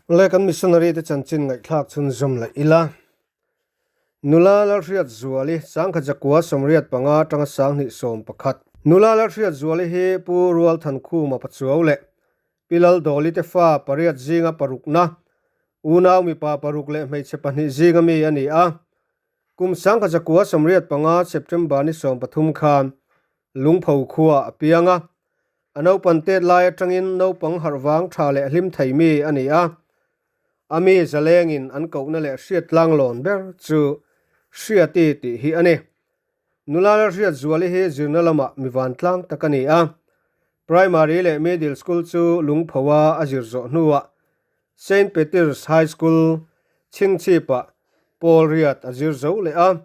Le kan missionary te chanchin ngaihthlak chhunzawm leh ila. Nula Lalhriatzuali, Sangkhat Zakua 85 atanga 2011. Nula Lalhriatzuali hi Pu Rualthankhuma Pachuau leh Pi Laldawli te fa pariat zinga parukna, unau mipa paruk leh hmeichhe pahnih zinga mi a ni a. Kum 1985 September ni 13 khan Lungpho khua a piang a. A naupan tet lai atangin naupang harh vang tha leh hlim thei mi a ni a. A mi zalengin an kohna leh hriat tlanglawn ber chu Hriati tih hi a ni. Nula Lalhriatzuali hi zirna lamah mi vantlang tak a ni a. Primary leh Middle School chu Lungphoa a zir zawh hnuah Saint Peter's High School, Chhingchhipah Pawl Riat a zir zo leh a.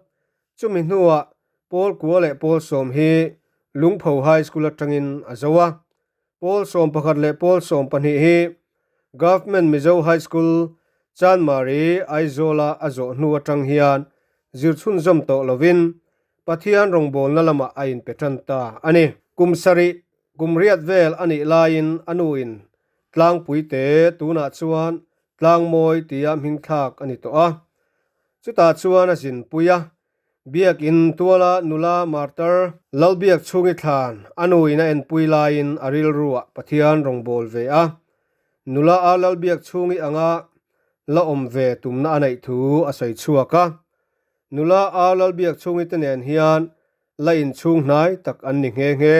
Chumi hnuah Pawl Kua leh Pawl Sawm hi Lungpho High School atangin a zo a. Pawl 11 leh Pawl 12 hi Government Mizo High School, Chanmari, Aizawla a zawh hnu atang hian zir chhunzawm tawh lovin Pathian rawngbawlna lamah a inpe tan ta a ni. Kum sarih, kum riat vel a nih laiin a nuin Tlangpuite tunah chuan Tlangmawi tia hmingthlak a ni tawh a. Chutah chuan a zinpui a, Biakin tuala nula martar Lalbiak chhungi thlan a nuin a enpui laiin a rilruah Pathian rawngbâwl ve a, nula a Lalbiak chhungi anga la awm ve tumna a neih thu a sawi chhuak a. Nula a Lalbiak chhungi te nen hian la inchhung hnai tak an ni nghe nghe.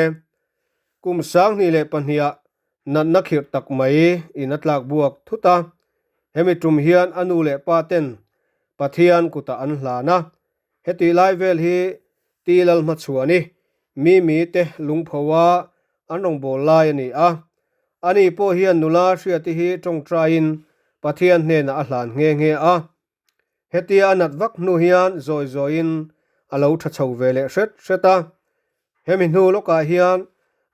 Kum 2002ah Natna khirh tak mai in a tlak buak thut a, hemi tum hian a nu leh pa ten Pathian kutah an hlan a, hetih lai vel hi Ti Lalhmachhuani Mimi te lungpho a an rawngbâwl lai a ni a, ani pawh hian nula Hriati hi tawngtaiin Pathian hnenah a hlan nghe nghe a. Hetia a nat vak hnu hian zawi zawiin a lo tha chho ve leh hret hret a. Hemi hnu lawkah hian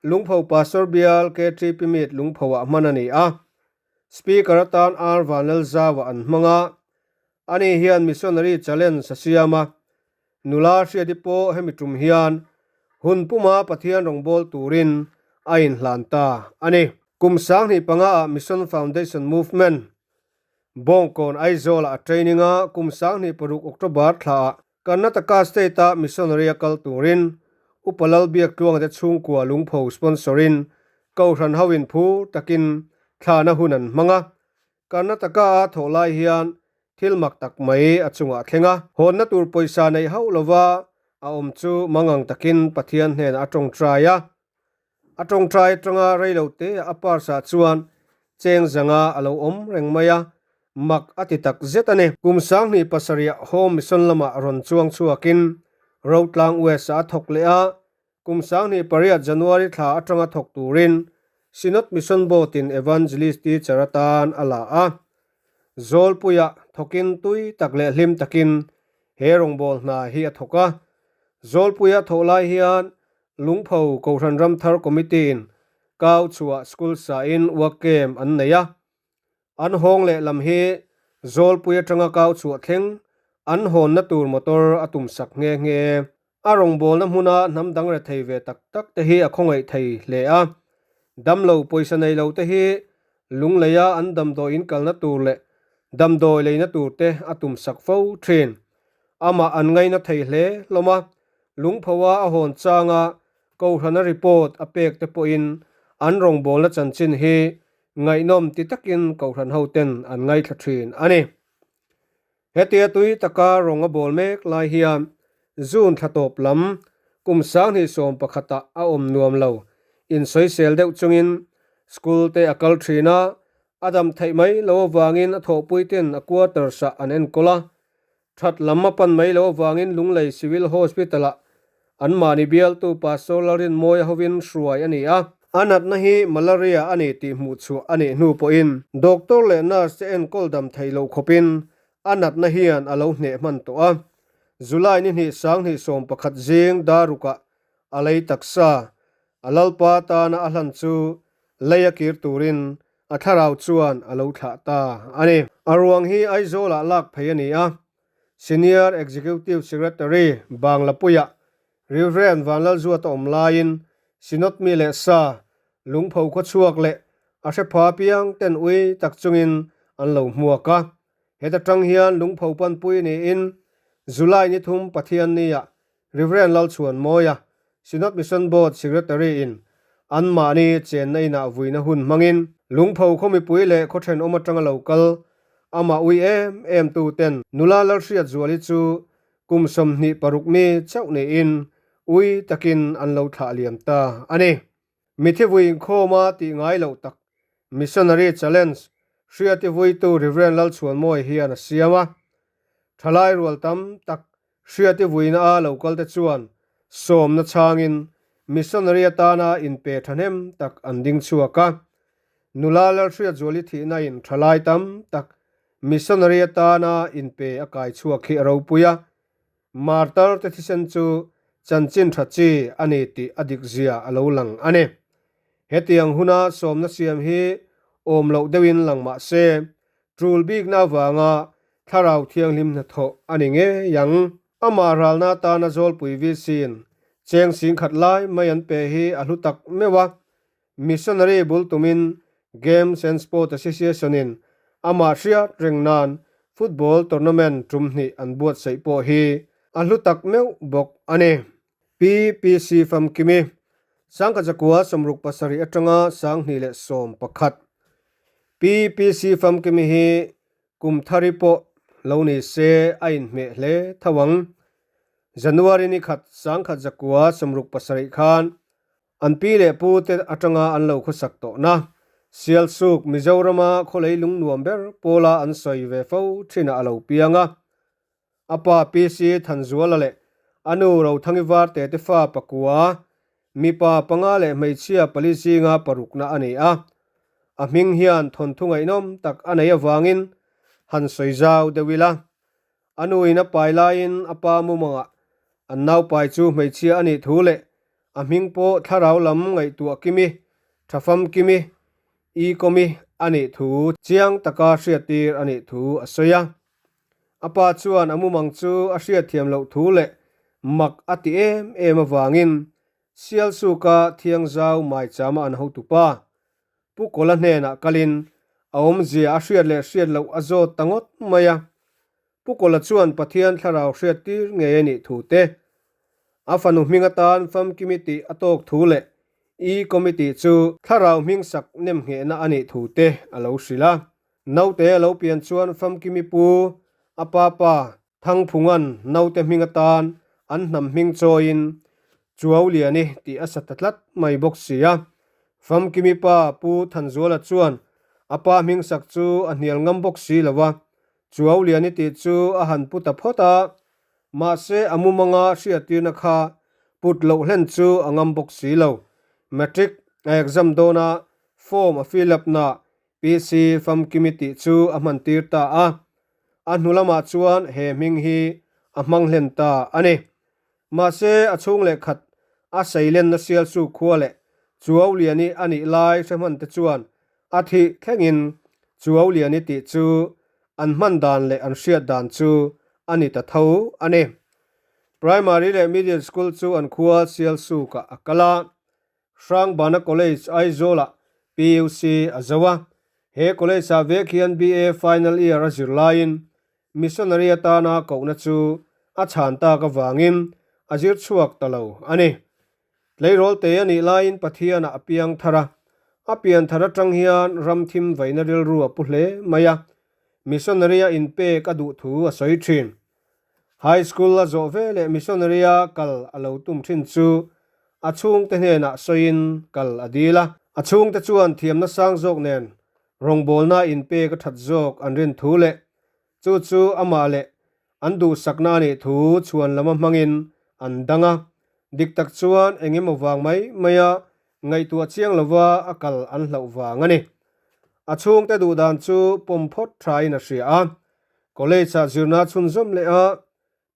Lungpho Pastor Bial KTP Meet Lungphoah hman a ni a. Speaker atan R Vanlalzaua an hmang a. Ani hian Missionary Challenge a siam a. Nula Hriati pawh hemi tum hian hun puma Pathian rawngbâwl turin a inhlan ta a ni. Kum 2005 ah Mission Foundation Movement Bawngkawn Aizawlah a training a, kum 2006 October thlaah Karnataka State-a missionary a kal turin Upa Lalbiaktluanga te chhungkua lungpho sponsor-in Kohhran hoin phur takin thlahna hun an hmang a. Karnataka-a thawh lai hian thil mak tak mai a chungah a thleng a. Hawnna tur pawisa neih hauh lova a awm chu mangang takin Pathian hnenah a tawngtai a. A tawngtai atanga reilote a purse-ah chuan cheng zanga a lo awm reng mai a, mak a ti tak zet a ni. Kum 2007 Home Mission lamah rawn chuang chhuakin Rotlang West-ah a thawk leh a, kum 2008 January thla atanga thawk turin Synod Mission Board-in Evangelist Teacher atan a la a. Zawlpuiah thawkin tui tak leh hlim takin he rawngbâwl hna hi a thawk a. Zawlpuia thawh lai hian Lungpho Kohhran Ramthar Committee-in kau chhuah school sain work camp an nei a. An hawng leh lam hi Zawlpui atanga kau chhuah thleng an hawnna tur motor a tumsak nghe nghe. A rawngbawlna hmuna hnam dang rethei ve tak tak te hi a khawngaih thei hle a. Damlo pawisa nei lo te hi lungleia an damdawi in kalna tur leh damdawi leina tur te a tumsak fo thin. Amah an ngaina thei hle hlawm a. Lungphoa a hawn changa Kohhrana report a pek te pawhin an rawngbawlna chanchin hi ngaihnawm ti takin Kohhran hoten an ngaithla thin a ni. Hetia tui taka rawng a bawl mek lai hian June thla tawp lam kum 2011 ah a awm nuam lo insawisel deuh chungin school te a kal thin a, a dam theih mai lo avangin a thawhpuiten a quarters ah an enkawl a, That lam a pan mai loh avangin Lunglei Civil Hospital-ah anmahni bialtu Pastor Lalrinmawia hovin hruai a ni a. A natna hi malaria a ni tih hmuh chhuah a nih hnu pawhin doctor leh nurse te enkawl dam thei loh khawpin a natna hian a lo hneh hman tawh a. July ni hnih 2011 zing darukah a lei taksa a Lalpa tana a hlan chu lei a kir turin A thlarau chuan a lo thlah ta a ni. A ruang hi Aizawlah lak phei a ni a, Senior Executive Secretary Banglapuiah Rev. Vanlalzuata awm laiin Synod mi leh sa, lungpho khawchhuak leh a hrepha piang ten ui tak chungin an lo hmuak a. Heta tang hian lungpho panpui niin July ni thum Pathiannia Rev. Lalchhuanmawia, Synod Mission Board Secretary in anmahni chenna inah vuina hun hmangin lungpho khaw mipui leh khaw thenawm atanga lo kal amah ui em em tu ten nula Lalhriatzuali chu kum 26 mi chauh niin ui takin an lo thlah liam ta a ni. Mithi vui inkhawma tih ngai loh tak Missionary Challenge hriati vuitu Rev. Lalchhuanmawia hian a siam a. Thalai rual tam tak hriati vuina a lo kalte chuan sawmna chhangin missionary atana inpe thahnem tak an ding chhuak a. Nula Lalhriatzuali thihna in thalai tam tak missionary atana inpe a kai chhuak hi a ropui a. Martar te thisen chu chanchin tha chi a ni tih a dik zia a lo lang a ni. Hetiang huna sawmna siam hi awm loh deuhin lang mah se, tul bikna avanga thlarau thianghlim hnathawh a ni ngei ang. Amah ralna atana Zawlpui VC-in cheng singkhat lai mai an pe hi a hlu tak meuh a, Missionary bul tumin Games and Sport Association-in amah hriat reng nan football tournament tum hnih an buatsaih pawh hi a hlu tak meuh bawk a ni. PPC Famkimi, Sangkachakua 67 atanga 2011. PPC Famkimi hi kum thari pawh lo ni se a inhmeh hle tho ang. January ni khat 1967 khan An pi leh pu te atanga an lo khawsak tawhna, Sialsuk, Mizorama khawlei lung nuam ber pawla an sawi ve fo thinah a lo piang a. A pa PC Thanzuala leh a nu Rothangi Varte te fa pakua, mipa panga leh hmeichhia pali zinga parukna a ni a. A hming hian thawnthu ngaihnawm tak a nei avangin han sawi zau deuh ila. A nuin a pai laiin a pa mumangah an naupai chu hmeichhia a nih thu leh a hming pawh thlarau lam ngaihtuah kimi, thafam kimi, i kawmi a nih thu chiang taka hriattir a nih thu a sawi a. A pa chuan a mumang chu a hriatthiam loh thu leh mak a ti em em avangin Sialsuka Thiangzau Maichama an hotupa Pu Kawla hnenah kalin a awmzia a hriat leh hriat loh a zawt ta ngawt mai a. Pu Kawla chuan Pathian thlarau hriat tir ngei a nih thu te, a fanu hming atan Famkimi tih a tawk thu leh E Committee chu thlarau hming sak nem nghehna a nih thu te a lo hrilh a. Naute a lo pian chuan Famkimi pu, a pa pa, Thangphunga'n naute hming atan an hnam hming chawiin Chuauliani tih a sa ta tlat mai bawk si a. Famkimi pa Pu Thanzuala chuan a pa hming sak chu a hnial ngam bawk si lo a, Chuauliani tih chu a han pu ta phawt a, mahse a mumanga hriattirna kha put loh hlen chu a ngam bawk si lo. Matric a exam dawna form a fill up na PC Famkimi tih chu a hmantir ta a. A hnu lamah chuan he hming hi a hmang hlen ta a ni. Mahse, a chhung leh khat a seilenna Sialsuk khua leh Chuauliani a nih lai hre hman te chuan a thih thlengin Chuauliani tih chu an hman dan leh an hriat dan chu a ni ta tho a ni. Primary leh Middle School chu an khua Sialsukah a kal a. Hrangbana College Aizawlah PUC a zo a, he college-ah vek hian BA final year a zir laiin missionary atana kohna chu a chhan tak avangin a zir chhuak ta lo a ni. Tleirawl te a nih laiin Pathianah a piang thar a, a pian thar atang hian ram thim vaina rilru a pu hle mai a, missionary a inpek a duh thu a sawi thin. High School a zawh ve leh missionary a kal a lo tum thin chu a chhungte hnenah sawiin kal a dil a. A chhungte chuan thiamna sang zawk nen rawngbawlna inpek a that zawk an rin thu leh chu chu amah leh an duhsakna a nih thu chhuan lama hmangin an dang a. Dik tak chuan eng emaw vang mai maia ngaihtuah chiang lova a kal an hlauh vang a ni. A chhungte duhdan chu pawm phawt thain a hria a. College-ah zirna chhunzawm leh a,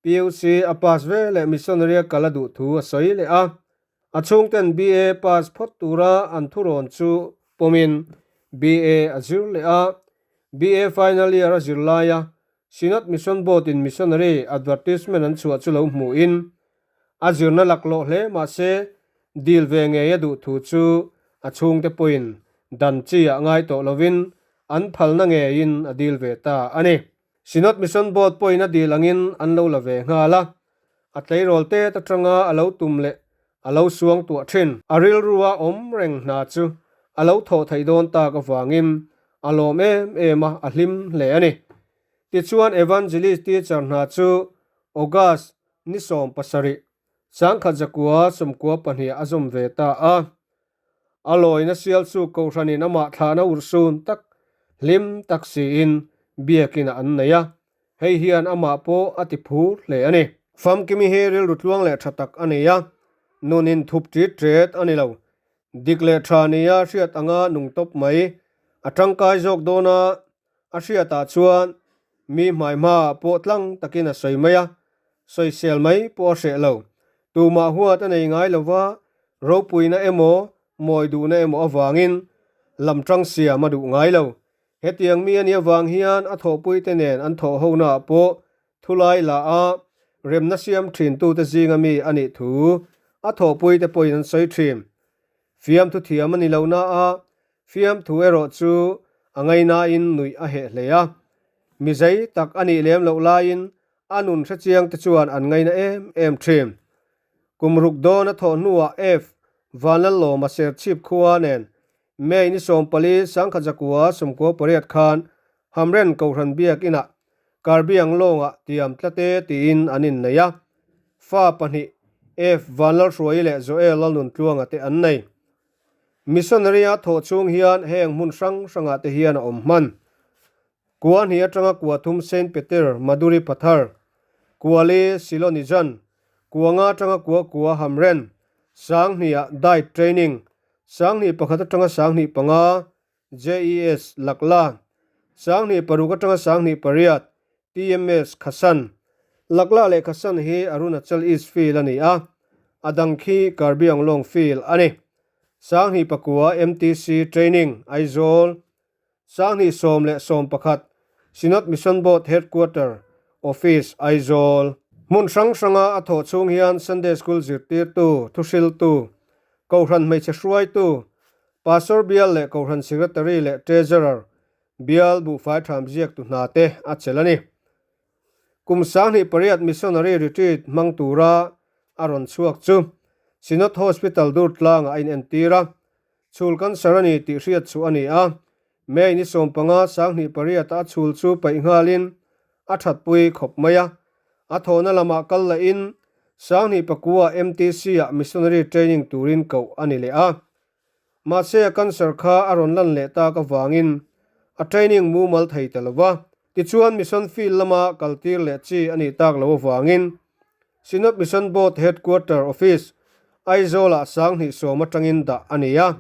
PUC a pass ve leh missionary-a kal a duh thu a sawi leh a. A chhungten BA pass phawt tura an thurawn chu pawmin BA a zir leh a. BA final year a zir laia Synod Mission Board-in missionary advertisement an chhuah chu lo hmuhin a zirna laklawh hle mahse dil ve ngei a duh thu chu a chhungte pawhin dan chi ah ngai tawh lovin. an phalna ngeiin a dil ve ta a ni. Synod Mission Board pawhin a dil angin an lo la ve nghal a, a tleirawl tet atanga a lo tum leh a lo suang tuah thin. A rilrua awm reng hna chu a lo thawh theih dawn tak avangin a lawm em em a, a hlim hle a ni. Tichuan Evangelist teacher hna chu August ni 17, 1914 ah a zawm ve ta a. A lawina sial chu Kohhranin amah thlahna urhsun tak, hlim tak siin biakinah an nei a, hei hian amah pawh a ti phur hle a ni. Famkimi hi rilru tluang leh tha tak a nei a, nun inthup ṭit ṭet a ni lo. Dik leh ṭha nia hriat anga nung tawp mai, a ṭangkai zawk dawn a, A hriatah chuan mi hmaihmaah pawh tlang takin a sawi mai a, sawisel mai pawh a hreh lo. Tumah huat a nei ngai lo va, ropuina emaw, mawi duhna emaw avangin lam tang siam a duh ngai lo. Hetiang mi a nih avang hian a thawhpuite nen an thawh honaah pawh thulai la a, remna siam thintute zinga mi a nih thu a thawhpuite pawhin an sawi thin. Fiamthu thiam a ni lo na a, fiamthu erawh chu a ngainain nuih a heh hle a. Mi zei tak a nih lem loh laiin a nun hrechiang te chuan an ngaina em em thin. Kum ruk dawn a thawh hnuah F. Vanlallawma Serchhip khua nen May ni 14, 1998 khan Hamren Kohhran Biak Inah Karbi Anglawngah tiam tlate tiin an innei a. Fa pahnih, F. Vanlalhruaii leh Joel Lalnuntluanga te an nei. Missionary-a thawh chhung hian heng hmun hrang hrangah te hian a awm hman. Kua hnih atanga kua thum Saint Peter, Maduri Pathar, Kuali, Silonijan, kua nga atanga kua kua Hamren, 2000-ah Diet Training, 2001 atanga 2005, JES, Lakla, 2006 atanga 2008, TMS, Khasan. Lakla leh Khasan hi Arunachal East Field a ni a, a dang khi Karbi Anglong Field a ni. 2009 MTC Training, Aizawl, 2011, Synod Mission Board Headquarter, Office, Aizawl. Hmun hrang hranga a thawh chhung hian Sunday School zirtirtu, thuhriltu, Kohhran hmeichhe hruaitu, Pastor bial leh Kohhran Secretary leh Treasurer bial buhfai tham ziaktu hna te a chelh a ni. Kum 2008 Missionary Retreat hmang tura a rawn chhuak chu Synod Hospital Durtlangah a inentir a, chhul cancer a ni tih hriat chhuah a ni a, May ni 15, 2008 a chhul chu paih nghalin a thatpui khawp mai a, a thawhna lamah kal lahin 2009 MTC-ah Missionary Training turin koh a ni leh a. Mahse a cancer kha a rawn lan leh tak avangin a training mumal thei ta lo va. Tichuan Mission Field lama kaltir leh chi a nih tak loh avangin Synod Mission Board Headquarter Office, Aizawl-ah 2010 atangin dah a ni a.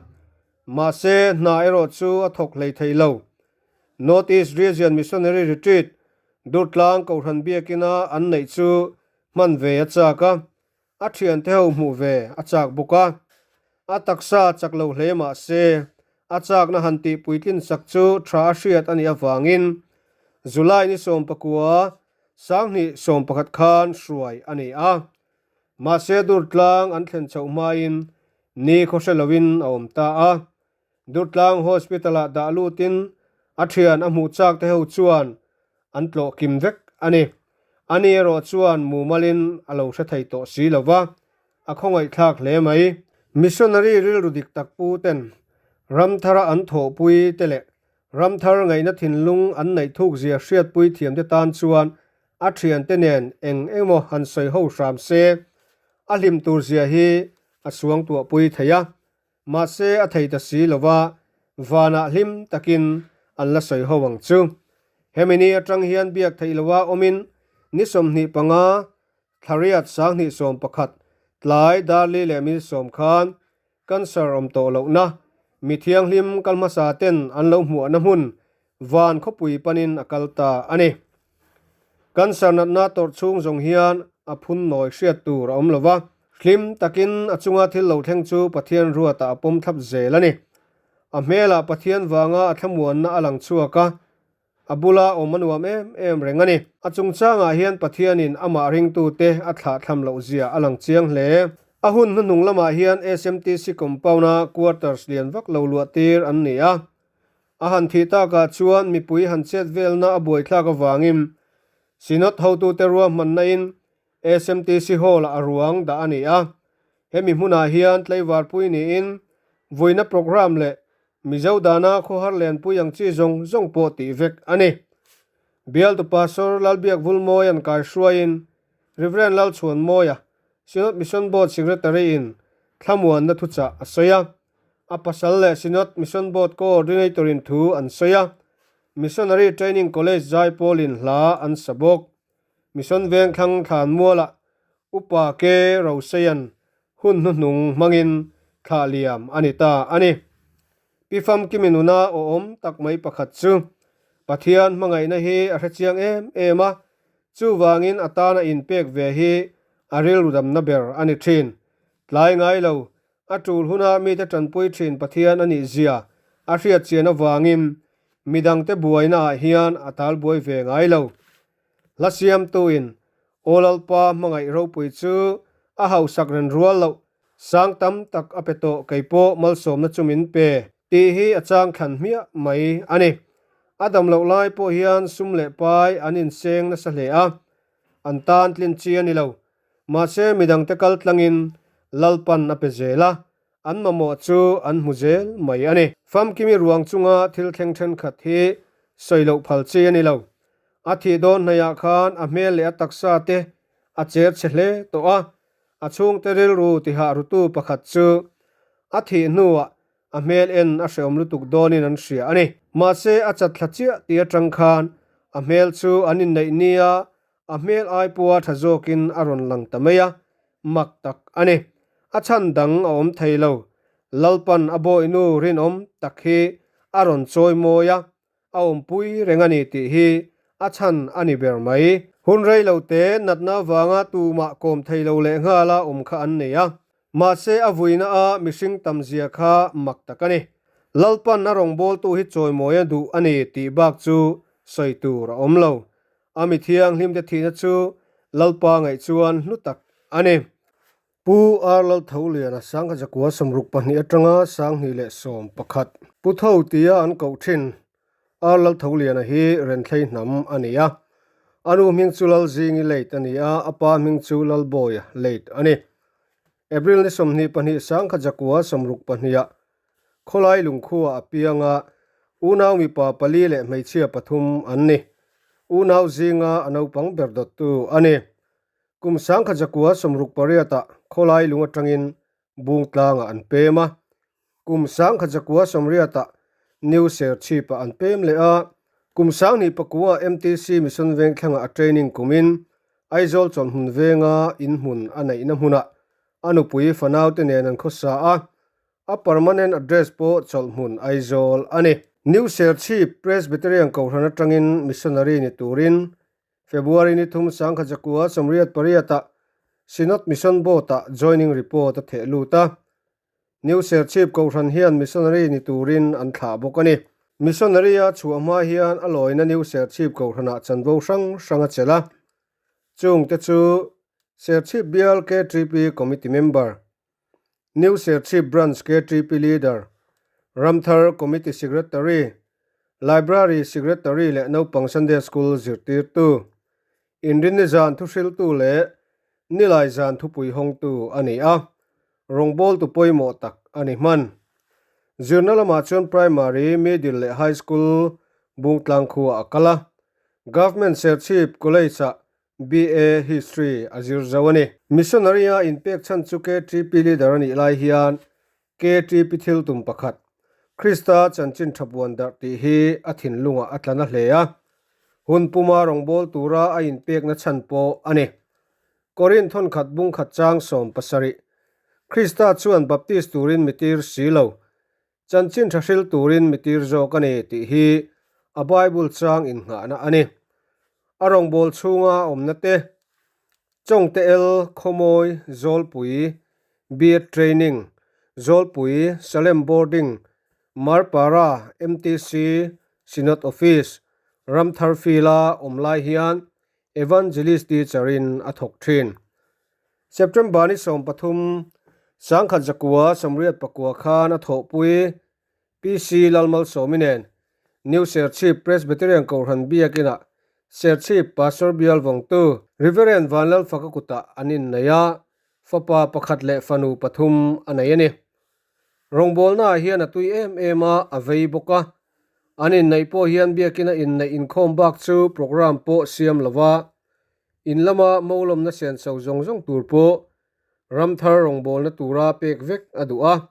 Mahse hna erawh chu a thawk hlei thei lo. North East Region Missionary Retreat, Durtlang Kohhran Biakina an neih chu hman ve a chak a. A thiante ho hmuh ve a chak bawk a, a taksa chak lo hle mah se, a chakna han tih puitlin sak chu tha a hriat a nih avangin July ni 19, 2011 khan hruai a ni a. Mahse Durtlang an thlen chhoh hmain ni khaw hre loin a awm ta a. Durtlang Hospital-ah dah lutin a thian a hmuh chak te ho chuan an tlawh kim vek a ni. Ani erawh chuan mumalin a lo hre thei tawh si lo va, a khawngaihthlak hle mai. Missionary rilru dik tak pu ten ramthara an thawhpui te leh ramthar ngaihna thinlung an neih thukzia hriatpui thiamte tan chuan a thiante nen eng emaw han sawi ho hram se, a hlim turzia hi a suangtuahpui thei a. Mahse a thei ta si lo va, vanah hlim takin an la sawi ho ang chu. Hemi ni atang hian biak theih loha awmin ni 25, thlariat 2011, tlai darli leh minute sawm khan cancer awm tawh lohna mi thianghlim kal hmasa ten an lo hmuahna hmun van khawpui panin a kal ta a ni. Cancer natna tawrh chhung zawng hian a phun nawi hriat tur a awm lo va, hlim takin a chunga thil lo thleng chu Pathian ruatah a pawm thlap zel a ni. A hmelah Pathian vanga a thlamuanna a lang chhuak a, a bula awm a nuam em em reng a ni. A chungchangah hian Pathianin amah ringtute a thlahthlam loh zia a lang chiang hle. A hun hnuhnung lamah hian SMTC compound-a quarters lian vak lo luah tir an ni a. A han thih takah chuan mipui han chet velna a buaithlak avangin Synod hotute ruahmanna-in SMTC Hall-ah a ruang dah a ni a. Hemi hmunah hian tlaivarpui niin vuina programme leh Mizo dana khawhar lenpui ang chi zawng zawng pawh tih vek a ni. Bialtu Pastor Lalbiak Vulmawia'n kaihruaiin Rev. Lalchhuanmawia, Synod Mission Board Secretary-in thlamuanna thuchah a sawi a. A pasal leh Synod Mission Board Coordinator-in thu an sawi a. Missionary Training College Zaipawlin hla an sa bawk. Mission Vengthlang Thlanmualah Upa K. Roseia'n hun hnuhnung hmangin thlah liam a ni ta a ni. Pi Famkimi nuna awhawm tak mai pakhat chu Pathian hmangaihna hi a hrechiang em em a, chuvangin a tana inpek ve hi a rilru damna ber a ni thin. Tlai ngai lo, a tul huna mite tanpui thin Pathian a nih zia a hriat chian avangin midangte buainaah hian a talbuai ve ngai lo. Hla siamtuin Aw Lalpa hmangaih ropui chu a hausak ren rual loh Sang tam tak a pe tawh kei pawh malsawmna chu min pe tih hi a chang thlan hmiah mai a ni. A dam loh lai pawh hian sum leh pai an inseng nasa hle a, an tan tlin chi a ni lo. Mahse midangte kal tlangin Lalpan a pe zel a, an mamawh chu an hmu zel mai a ni. Famkimi ruang chunga thil thleng thenkhat hi sawi loh phal chi a ni lo. A thih dawn hnaihah khan a hmel leh a taksa te a cher chhe hle tawh a, A chhungte rilru tihah rutu pakhat chu a thih hnuah a hmel en a hreawm lutuk dawnin an hria a ni. Mahse a chat thla chiah tih atang khan a hmel chu an inneih nia a hmel ai pawha tha zawkin a rawn lang ta mai a, mak tak a ni. A chhan dang a awm thei lo. Lalpan a bawihnu rinawm tak hi a rawn chawi mawi a, A awmpui reng a ni tih hi a chhan a ni ber mai. Hun rei lo te natna avanga tumah kawm thei lo leh nghala awm kha an nei a. Mahse a vuina a mihring tam zia kha mak tak a ni. Lalpan a rawngbawltu hi chawimawi a duh a ni tih bak chu sawi tur a awm lo. A mi thianghlimte thihna chu Lalpa ngaih chuan hlu tak a ni. Pu R. Laltholiana Sangha Zakua 62 atanga 2011. Pu Tho tia an koh thin R. Laltholiana hi Renthlei hnam a ni a. A nu hming chu Lalzingi Late a ni a, a pa hming chu Lalbawia Late a ni. April ni 22 Sangha Zakua 62 ah Khawlai lungkhua a piang a, unau mipa pali leh hmeichhia pathum an ni. Unau zinga a naupang ber dawttu a ni. Kum 1968 ah khawlai lung atangin Bungtlangah an pem a, kum 1980 ah New Serchhip ah an pem leh a, kum 2009 ah MTC Mission Vengthlangah a training kumin Aizawl chawlhhmun venga inhmun a neihna hmunah a nupui fanaute nen an khawsa a, a permanent address pawh chawlhhmun Aizawl a ni. New Serchhip Presbyterian Kohhran atangin missionary ni turin February ni thum 1988 ah Synod Mission Board ah joining report a theh lut a. New Serchhip Kohhran hian missionary ni turin an thlah bawk a ni. Missionary a chhuah hma hian a lawina New Serchhip Kohhranah chanvo hrang hrang a chelh a. Chungte chu Serchhip Bial KTP Committee Member, New Serchhip Branch KTP Leader, Ramthar Committee Secretary, Library Secretary leh Naupang Sunday School zirtirtu, Inrinni zan thuhriltu leh Nilai zan thupui hawngtu a ni a, rawngbawltu pawimawh tak a ni hman. Zirna lamah chuan Primary, Middle leh High School Bungtlang khuaah a kal a, Government Serchhip College-ah BA History a zir zo a ni. Missionary a inpek chhan chu KTP leader a nih lai hian KTP thil tum pakhat, Krista chanchin tha puan darh tih hi a thinlungah a tla na hle a. Hun puma rawngbâwl tura a inpekna chhan pawh a ni. Korinth thawnkhat bungkhat chang 17, Krista chuan Baptist turin mi tir si lo, chanchin tha hril turin mi tir zawk a ni tih hi a Bible chang innghahna a ni. A rawngbâwl chhunga awmna te, Chawngte El, Khawmawi, Zawlpui, Beard Training, Zawlpui, Salem Boarding, Marpara, MTC, Synod Office, Ramthar Field-a awm lai hian Evangelist Teacher-in a thawk thin. September ni 13, 1989 khan a thawhpui PC Lalmalsawmi nen. New Serchhip Presbyterian Kohhran Biakinah Serchhip Pastor Bial Vawngtu Reverend Vanlalfaka kutah an innei a, fapa pakhat leh fanu pathum a nei a ni. Rawngbawlnaah hian a tui em em a, a vei bawk a. An inneih pawh hian biakina inneih inkhawm bak chu programme pawh siam lo va, in lama molawmna senso zawng zawng tur pawh ramthar rawngbawlna tura pek vek a duh a.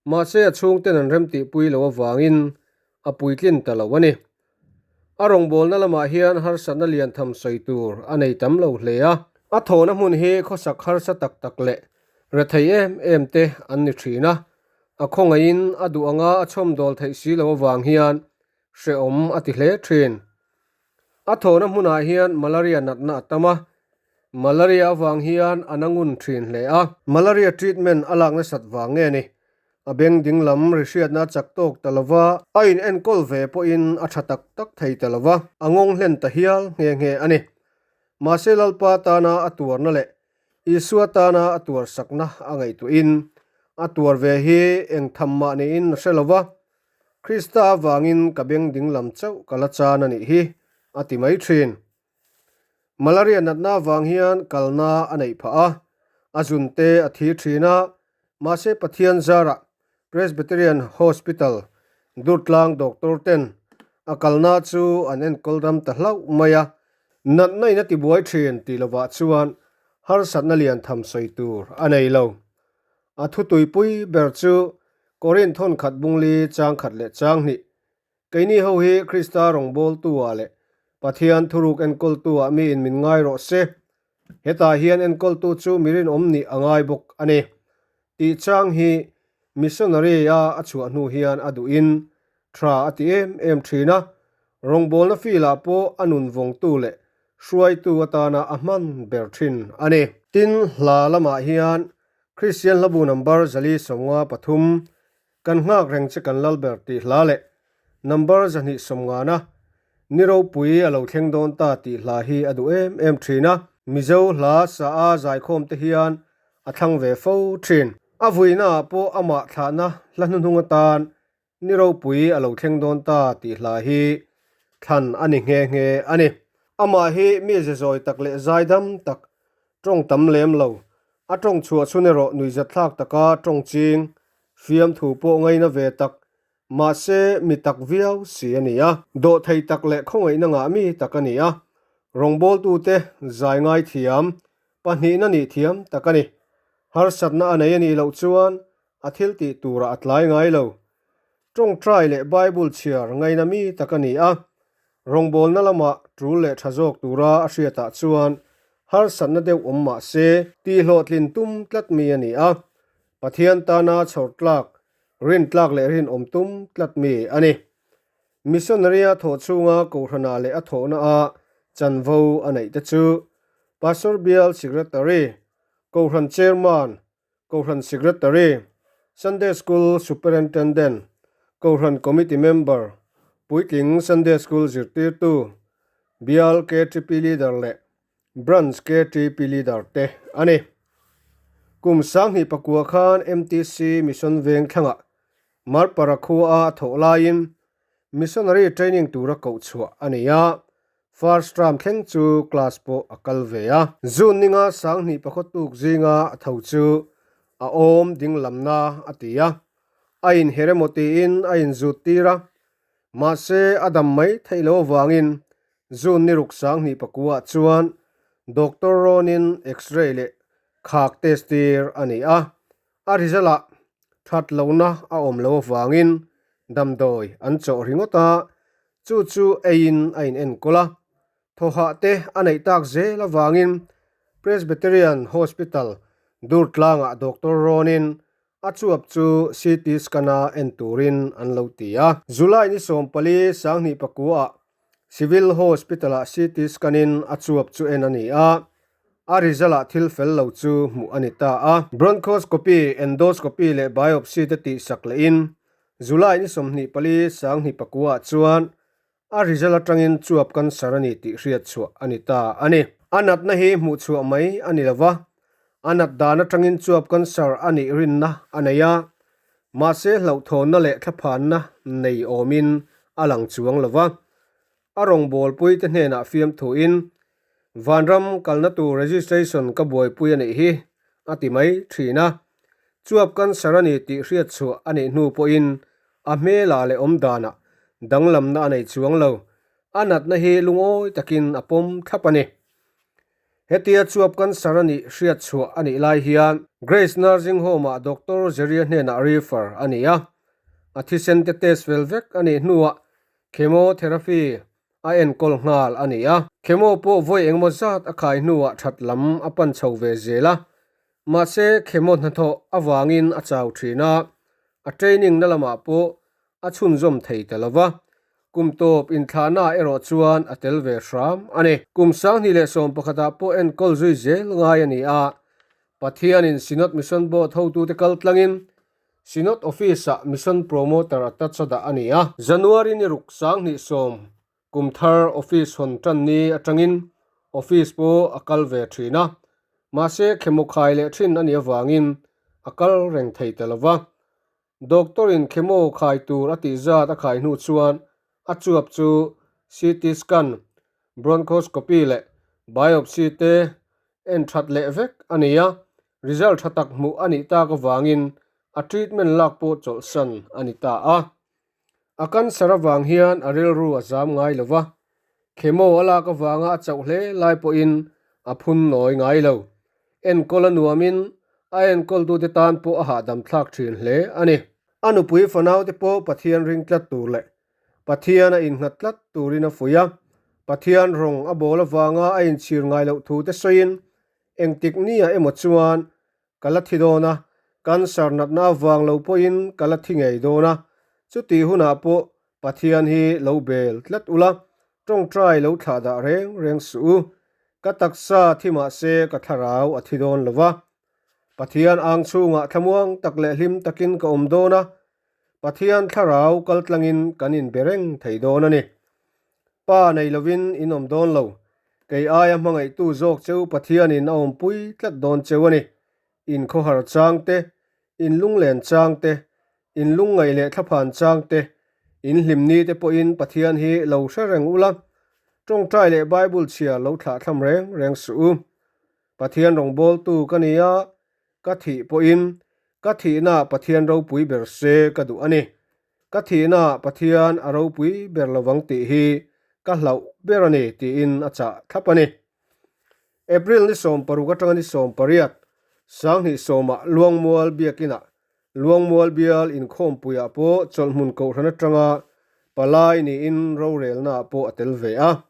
Mahse a chhungten an remtihpui loh avangin a puitlin ta lo a ni. A rawngbawlna lamah hian harsatna lian tham sawi tur a nei tam lo hle a. A thawhna hmun hi khawsak harsa tak tak leh rethei em em te an ni thin a, a khawngaihin a duh anga a chhawmdawl theih si loh avang hian hrehawm a ti hle thin. A thawhna hmunah hian malaria natna a tam a, malaria avang hian a na ngun thin hle a. Malaria treatment a lak nasat vang nge ni? A beng ding lam ri hriatna a chak tawk ta lova, a in enkawl ve pawhin a tha tak tak thei ta lova, a ngawng hlen ta hial nghe nghe a ni. Mahse Lalpa tana a tuarna leh Isua tana a tuar sakna a ngaihtuahin a tuar ve hi eng tham mah niin a hre lova, Krista avangin ka beng ding lam chauh ka la chan a nih hi, a ti mai thin. Malaria natna avang hian kalna a neih phah a, a zun te a thi thin a, mahse Pathian zarah Presbyterian Hospital Durtlang doctor ten a kalna chu an enkawl dam ta hlauh mai a, natna in a tibuai thin tih lovah chuan harsatna lian tham sawi tur a nei lo. A thutuipui ber chu Korinth thawnkhat bungli changkhat leh changhnih Keini ho hi Krista rawngbawltu-ah leh Pathian thuruk enkawltu-ah miin min ngai rawh se. Hetah hian enkawltu chu mi rinawm nih a ngai bawk a ni. Tih chang hi missionary-a a chhuah hnu hian a duhin tha a ti em em thin a, rawngbawlna field-ah pawh a nun vawngtu leh hruaitu atana a hman ber thin a ni. Tin, hla lamah hian Kristian hlabu number 453 Kan nghak reng che kan lal ber tih hla leh number 250 ni ropui a lo thleng dawn ta tih hla hi a duh em em thin a. Mizo hla sa a zaikhawm te hian a thlang ve fo thin. A vuina ah pawh amah thlahna hla hnuhnung atan ni ropui a lo thleng dawn ta tih hla hi thlan a ni nghe nghe a ni. Amah hi mi ze zawi tak leh zaidam tak tawng tam lem lo, a tawng chhuah chhun erawh nuihzatthlak taka tawng ching Fiamthu pawh ngaina ve tak, mahse mi tak viau si a ni a. Dawhthei tak leh khawngaihna ngah mi tak a ni a. Rawngbawltute zai ngai thiam, pahnihna nih thiam tak a ni. Harsatna a nei a nih loh chuan a thil tih turah a tlai ngai lo. Tawngtai leh Bible chhiar ngaina mi tak a ni a. Rawngbawlna lamah tul leh tha zawk tura a hriatah chuan harsatna deuh awm mah se tihhlawhtlin tum tlat mi a ni a. Pathian tana chhawr tlak, rin tlak leh rinawm tum tlat mi a ni. Missionary-a thawh chhunga Kohhranah leh a thawhnaah chanvo a neih te chu Pastor Bial Secretary, Kohhran Chairman, Kohhran Secretary, Sunday School Superintendent, Kohhran Committee Member, Puitling Sunday School zirtirtu, Bial KTP Leader leh Branch KTP Leader te a ni. Kum 2009 khan MTC Mission Veng thlangah Marpara khua a thawh laiin Missionary Training tura koh chhuah a ni a, First term thleng chu class pawh a kal ve a. June ninga 2004 tuk zinga a tho chu a awm ding lamna a ti a, a inher emaw tiin a inzut tir a, mahse a dam mai theih loh avangin June ni ruk 2009 chuan Doctor Rawnin X-ray leh khak test tir a ni a, a result ah that lohna a awm loh avangin damdawi an chawh ringawt a, chu chu eiin a in enkawl a, thawhah te a neih tak zel avangin Presbyterian Hospital Durtlangah Doctor Rawnin a chuap chu CT scan-a en turin an lo ti a. July ni 14 2009 ah Civil Hospital-ah CT scan-in a chuap chu en a ni a, a result-ah thil fel lo chu hmuh a ni ta a. Bronchoscopy, endoscopy leh biopsy te tihsak lehin July ni 24 2009 ah chuan a result atangin chuap cancer a ni tih hriat chhuah a ni ta a ni. A natna hi hmuh chhuah mai a ni lo va, a nat dan atangin chuap cancer a nih rinna a nei a, mahse hlauhthawnna leh thlaphanna nei awmin. a lang chuang lo va. A rawngbawlpuite hnenah fiamthuin, Vanram kalna tur registration ka buaipui a nih hi, a ti mai thin a. Chuap cancer a ni tih hriat chhuah a nih hnu pawhin a hmelah leh awmdanah danglamna a nei chuang lo. A natna hi lungawi takin a pawm thlap a ni. Hetia chuap cancer a nih hriat chhuah a nih lai hian Grace Nursing Home-ah Doctor Jeria hnenah refer a ni a. A thisen te test fel vek a nih hnuah Chemotherapy a enkawl nghal a ni a. Chemo pawh vawi engemaw zat a khai hnuah that lam a pan chho ve zel a. Mahse, chemo hnathawh avangin a chau thin a, a training na lamah pawh a chhunzawm thei ta lo va. Kum tawp inthlahnaah erawh chuan a tel ve hram a ni. Kum 2011ah pawh enkawl zui zel ngai a ni a. Pathianin Synod Mission Board hotute kal tlangin Synod Office-ah Mission Promoter a touch a dah a ni a. January ni ruk 2010 kum thar Office hawn tan ni atangin Office pawh a kal ve thin a, mahse khemo khai leh thin a nih avangin a kal reng thei ta lo va. Doctor-in khemo khai tur a tih zat a khai hnu chuan a chuap chu CT scan, bronchoscopy leh biopsy te en that leh vek a ni a, result tha tak hmuh a nih tak avangin a treatment lak pawh chawlhsan a ni ta a. A cancer avang hian a rilru a zam ngai lo va, chemo a lak avanga a chauh hle lai pawhin a phun nawi ngai lo. Enkawl a nuamin a enkawltute tan pawh a hahdam thlak thin hle a ni. A nupui fanaute pawh Pathian ring tlat tur leh Pathian a innghat tlat turin a fuih a, Pathian rawng a bawl avanga a inchhir ngai loh thu te sawiin, Engtik nia emaw chuan ka la thi dawn a, cancer natna avang lo pawhin ka la thi ngei dawn a, chutih hunah pawh Pathian hi lo bel tlat ula, tawngtai lo thlah dah reng reng suh u. Ka taksa thi mah se ka thlarau a thi dawn lo va, Pathian ang chhungah thlamuang tak leh hlim takin ka awm dawn a, Pathian thlarau kal tlangin kan inbe reng thei dawn a ni. Pa nei lovin in awm dawn lo. Kei aia hmangaihtu zawk cheu Pathianin a awmpui tlat dawn cheu a ni. In khawhar chang te, in lunglen chang te, in lungngaih leh thlaphan chang te, in hlimni te pawhin Pathian hi lo hre reng ula, tawngtai leh Bible chhiar lo thlahthlam reng reng suh u. Pathian rawngbawltu ka ni a, Ka thih pawhin ka thihnaah Pathian ropui ber se ka duh a ni. Ka thihnaah Pathian a ropui ber lovang tih hi ka hlauh ber a ni tiin a chah thlap a ni. April ni 16 atanga ni 18, 2010ah Luangmual Biakinah Luangmual Bial inkhawmpuiah pawh chawlhhmun kohhran atanga palai niin rorelnaah pawh a tel ve a.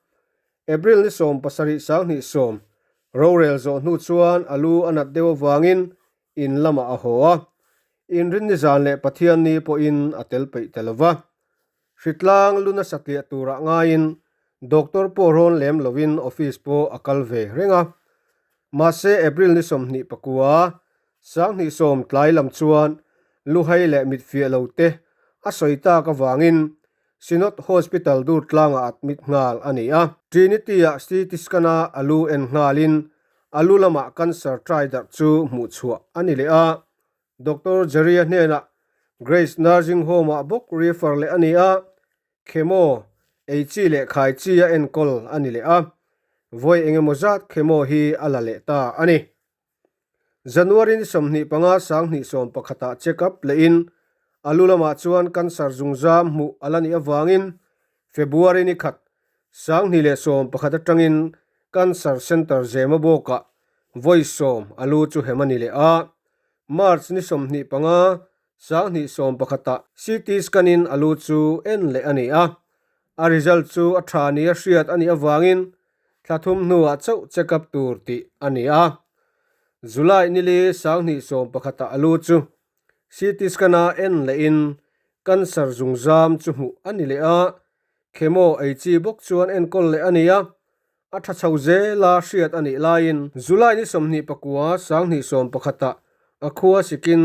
April ni 17 2010, rorel zawh hnu chuan a lu a nat deuh avangin in lamah a haw a, inrinni zan leh Pathianni pawhin a tel peih ta lo va. Hritlang lu nasa tliah turah ngaiin doctor pawh rawn lem lovin office pawh a kal ve reng a. Mahse April ni 29, 2010 tlai lam chuan luhai leh mitfiah lo te a sawi tak avangin Synod Hospital Durtlangah admit nghal a ni a. Trinity-ah CT scan-a a lu en nghalin a lu lamah cancer trai darh chu hmuh chhuah a ni leh a. Doctor Jerry-a hnenah Grace Nursing Home-ah bawk refer leh a ni a, chemo ei chi leh khai chi a enkawl a ni leh a. Vawi engemaw zat chemo hi a la leh ta a ni. January ni 25 2011 ah check up lehin a lu lamah chuan cancer zungzam hmuh a la nih avangin February ni khat 2011 atangin Cancer Centre Zema bawkah vawi sawm a lu chu hem a ni leh a. March ni 25 2011 ah CT scan in a lu chu en leh a ni a. A result chu a tha nia hriat a nih avangin thla thum hnuah chauh check up tur tih a ni a. July nili 2011 ah a lu chu CT scan a en lehin cancer zungzam chu hmuh a ni leh a, chemo ei chi bawk chuan enkawl leh a ni a, a tha chho zela hriat a nih laiin July ni 29 2011 ah a khua sikin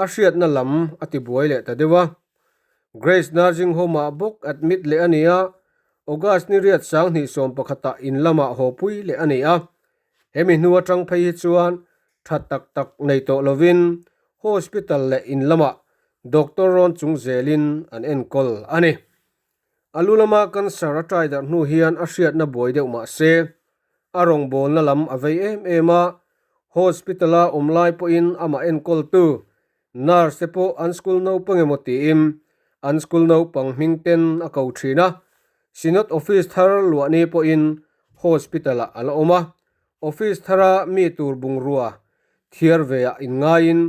a hriatna lam a tibuai leh ta deuh a. Grace Nursing Home-ah bawk admit leh a ni a, August ni riat 2011 ah in lamah haw pui leh a ni a. Hemi hnu atang phei hi chuan tha tak tak nei tawh lovin hospital leh in lamah doctor rawn chung zelin an enkawl a ni. A lu lama cancer a ṭai darh hnu hian a hriatna buai deuh mah se, a rawngbawlna lam a vei em em a, hospital-a awm lai pawhin amah enkawltu nurse te pawh an school naupang emaw tiin an school naupang hming ten a ko thin a, Synod office thar luah ni pawhin hospital-ah a la awm a, office thara mi tur bungrua thiar ve ah inngaiin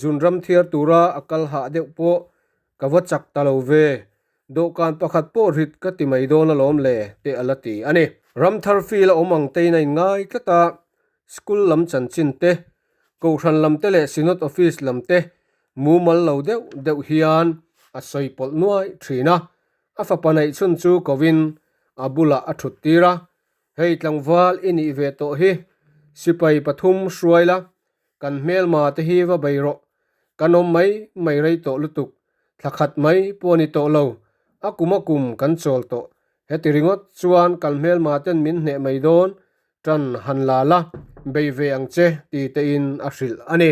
zunram thiar tura a kal hah deuh pawh ka va chak ta lo ve. Dawhkan pakhat pawh rit ka ti mai dawn alawm le te a la ti a ni. Ramthar field a awm ang tein a inngai tlat a, school lam chanchin te, kohhran lam te leh Synod office lam te mumal lo deuh deuh hian a sawi pawlh nuai thin a. A fapa neih chhun chu kovin a bulah a thut tir a, Hei tlangval i nih ve tawh hi, sipai pathum hruai la, Kan hmelma te hi va bei rawh. Kan awm mai mai rei tawh lutuk. Thla khat mai pawh a ni tawh lo. A kum a kum kan chawl tawh. Heti ringawt chuan kan hmelma ten min hneh mai dawn. Tan han la la, bei ve ang che ti tein a hrilh a ni.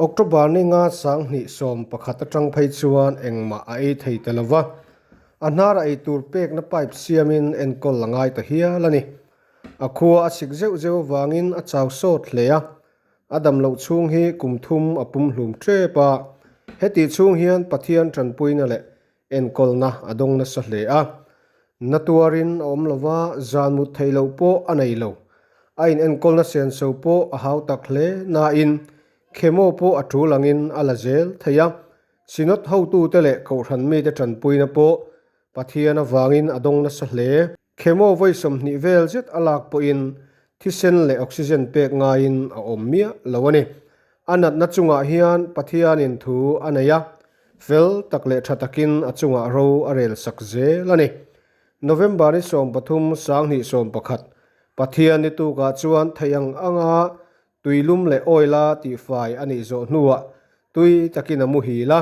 October ni nga 2011 atang phei chuan engmah a ei thei ta lo va. A hnara ei tur pekna pipe siamin enkawl a ngai ta hial a ni. A khua a sik zeuh zeuh avangin a chau sawt hle a. A dam loh chhung hi kum thum a pum hlum tep a, hetih chhung hian Pathian tanpuina leh enkawlna a dawng nasa hle a. Na tuarin a awm lova, zan mut theih loh pawh a nei lo. A inenkawlna senso pawh a hau tak hle nain chemo pawh a tul angin a la zel thei a. Synod hotute leh Kohhran mite tanpuina pawh Pathian avangin a dawng nasa hle. Chemo vawi 20 vel zet a lak pawhin thisen leh oxygen pek ngaiin a awm miah lo a ni. A natna chungah hian Pathianin thu a nei a, fel tak leh tha takin a chungah ro a rel sak zel a ni. November ni 13, 2011, Pathian ni tukah chuan theih ang anga Tuilum leh oil a tihfai a nih zawh hnuah tui takin a muhil a,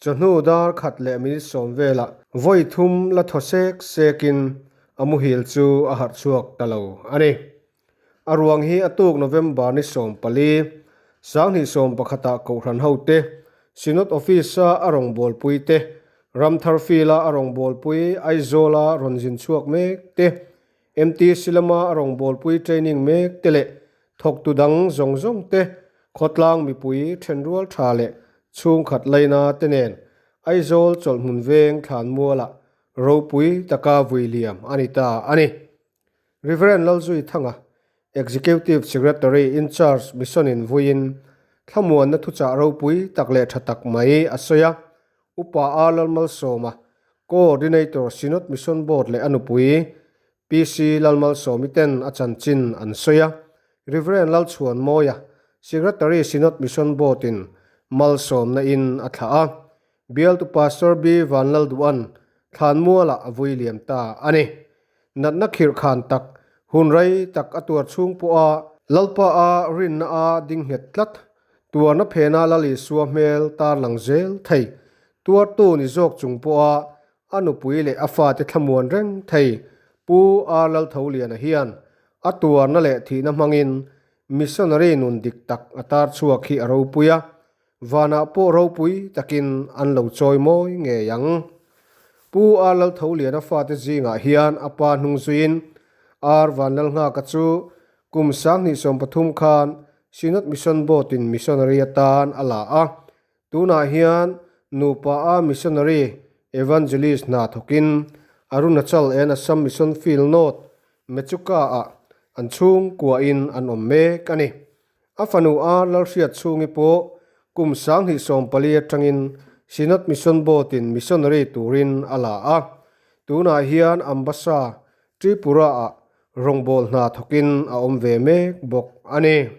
chawhnu dar khat leh minute sawm velah vawi thum la thaw sek sekin a muhil chu a harh chhuak ta lo a ni. A ruang hi a tuk November ni 14, 2011 ah Kohhran hote, Synod Office-a a rawngbawlpui te, Ramthar Field-a a rawngbawlpui Aizawl-a rawn zin chhuak mek te, MTC lama a rawngbawlpui training mek te leh thawktu dang zawng zawng te, khawtlang mipui thenrual tha leh chhungkhat laina te nen Aizawl chawlhhmun veng thlanmualah ropui taka vui liam a ni ta a ni. Rev. Lalzui Thanga, Executive Secretary in Charge Mission in vuiin thlamuanna thuchah ropui tak leh tha tak mai a sawi a, Upa A Lalmalsawma, Coordinator Synod Mission Board leh a nupui PC Lalmalsawmi ten a chanchin an sawi a, Rev. Lalchhuanmawia, Secretary Synod Mission Board in malsawmna in a thlah a, Bialtu Pastor B Vanlalduhan Thlanmualah a vui liam ta a ni. Natna khirh khan tak, hun rei tak a tuar chhung pawha Lalpa a rinna a ding nghet tlat, tuarna phena Lal Isua hmel tarlang zel thei, tuartu ni zawk chung pawha a nupui leh a fate thlamuan reng thei Pu R. Laltholiana hian a tuarna leh thihna hmangin missionary nun dik tak a tar chhuak hi a ropui a, Vanah pawh ropui takin an lo chawi mawi ngei ang. Pu R. Laltholiana fate zingah hian a pa hnung zuiin R. Vanlalnghaka chu kum 2013 khan Synod Mission Board-in missionary atan a la a. Tunah hian nupa a missionary evangelist hna thawkin Arunachal and Assam Mission Field North, Mechuka-ah an chhungkuain an awm mek a ni. A fanu a Lalhriat chhungi pawh kum 2014 atangin Synod Mission Board-in missionary turin a la a. Tunah hian Ambassa, Tripura-ah rawngbâwl hna thawkin a awm ve mek bawk a ni.